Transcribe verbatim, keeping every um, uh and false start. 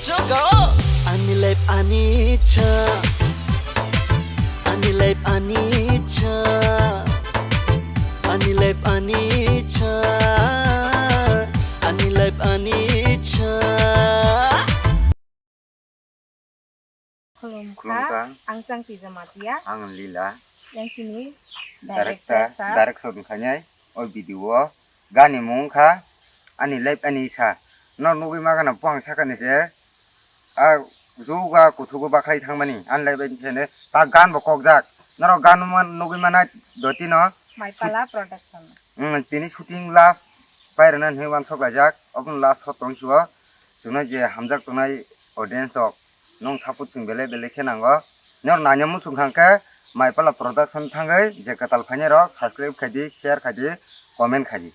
Ani life ani cha, ani life ani cha, ani life ani cha, ani life ani cha. Khulumkha. Khulumkha. Ang Sangti Jamatia. Ang Lila. Yang sini director, director sa. Direction khainai o video o gani mung kha ani life ani sa. No nugwi magana puang sakani se a juga kuthugo bakhai thangmani ani life ani sene ta gan bo kokjak. Norok gan man nugwi manai dotino. Maipala Production. Mm, tini shooting last pairana hinwi wansok laijak. Oboni last hot tong sio. Chwngno je hamjak tongnai audience rok, nwng support chwng belai belai khe nango. Nor nanya muchung thang khe Maipala Production thangwi je kwtal phainai rok subscribe khai di, share khai di, comment khai di.